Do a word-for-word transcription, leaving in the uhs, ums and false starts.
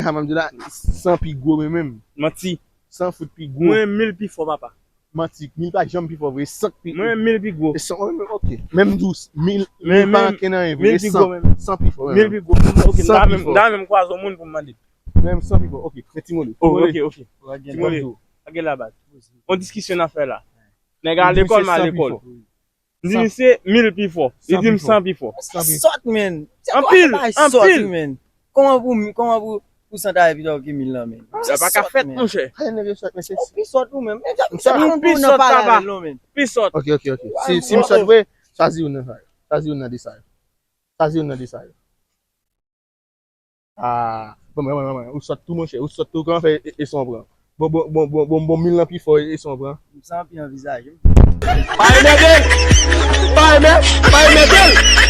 Sa m ap di w la, san pi gwo mwen menm. Manti. San fout pi gwo. Mwen mil pi fò, papa. Manti, mil pa janm pi fò vre. San pi Mwen mil pi gwo. E san, ok. Menm dous, mil, Men- mil pa men- anken nan anyen vre. Mil pi gwo menm. San pi fò. Mil pi gwo. Ok, m San ta pi menm, fò. m ta menm kwaze yon moun pou m mande. Menm san pi fò. Ok, men Timoli. Oh, Timoli. Ok, ok. Timoli. Timoli. Ak la bat. On diskisyon n ap fè la. Nèg a lekòl, m a lekòl. M di misye mil pi fò. Li di m san pi fò. San pi fò. Sòt, men. Anpil, anpil. Men. Kòman pou, kòman pou, pou san ta pito ke mil lan, men? Sa pa ka fèt, monchè. Ayen nèg yo sòt, men se. Ou pi sòt ou menm. Men, Sa se ou pou pi nou sòt, pale papa. Avèk nou, men. Pi sòt. Ok, ok, ok. Si, si m sòt vre, chwazi youn nan sa yo. Chwazi youn nan de sa yo. Chwazi youn nan de sa yo. Ah, bon, bon, bon, bon, ou sòt tou, monchè. Ou sòt tou, kòman fè e, e son pran? Bon, bon, bon, bon, bon, bon, mil lan pi fò, e son pran. M san pi anvizaje. Pa emède l! Pa emè, pa emède l!